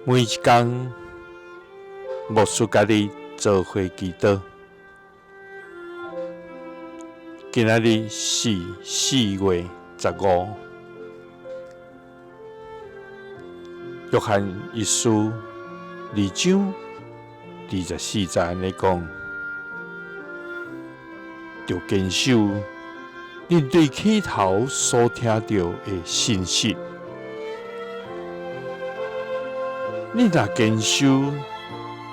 每一工，牧師佮你做伙祈禱。今仔日是4月15，約翰一書2章24節按呢講：著堅守恁對起頭所聽著的信息。恁若堅守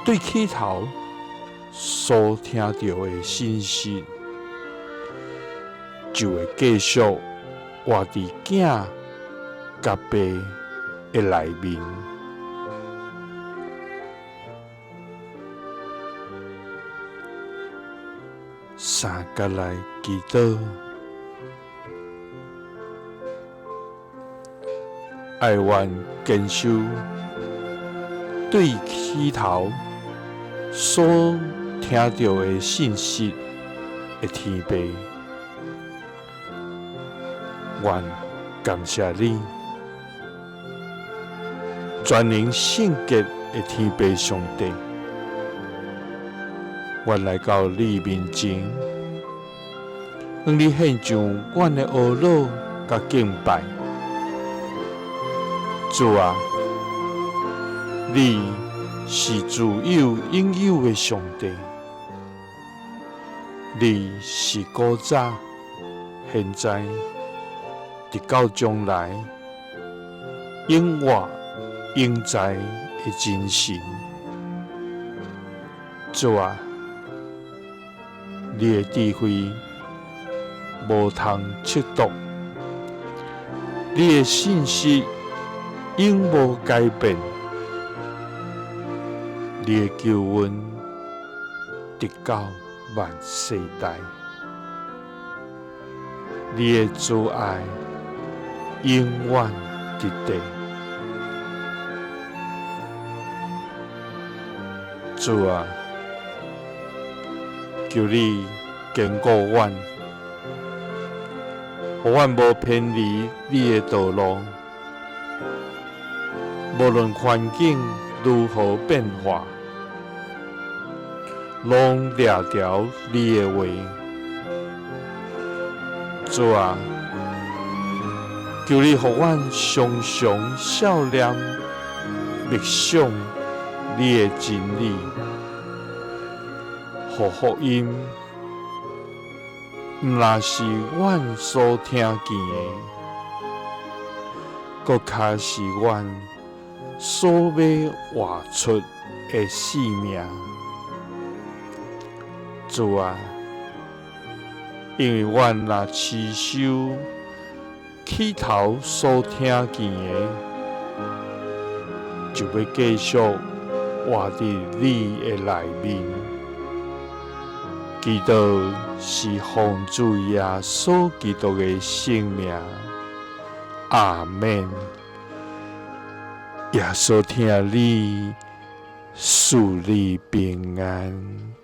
對起頭所聽著的信息，就會繼續活佇囝佮爸的內面。三佮來祈禱，愛願堅守對起頭所聽著的信息的天父，願感謝你，全能聖潔的天父上帝，阮來到你面前，向你獻上阮的懊惱佮敬拜。主啊，你是自有永有的上帝，你是古早、現在、直到將來，永活永在的真神。主啊，你的智慧無通測度，你的信實永無改變，你的救恩直到萬世代，你的慈愛永遠佇地。主啊，求你堅固阮，予阮無偏離你的道路。無論環境如何變化，攏掠牢你的話。主啊，求你予阮常常數念默想你的真理，予福音毋但是阮所聽見的，閣較是阮所欲活出的生命。主啊，因為阮若持守起頭所聽見的，就欲繼續活佇你的內面。祈禱是奉主耶穌基督的聖名，阿們。耶穌疼你，賜你平安。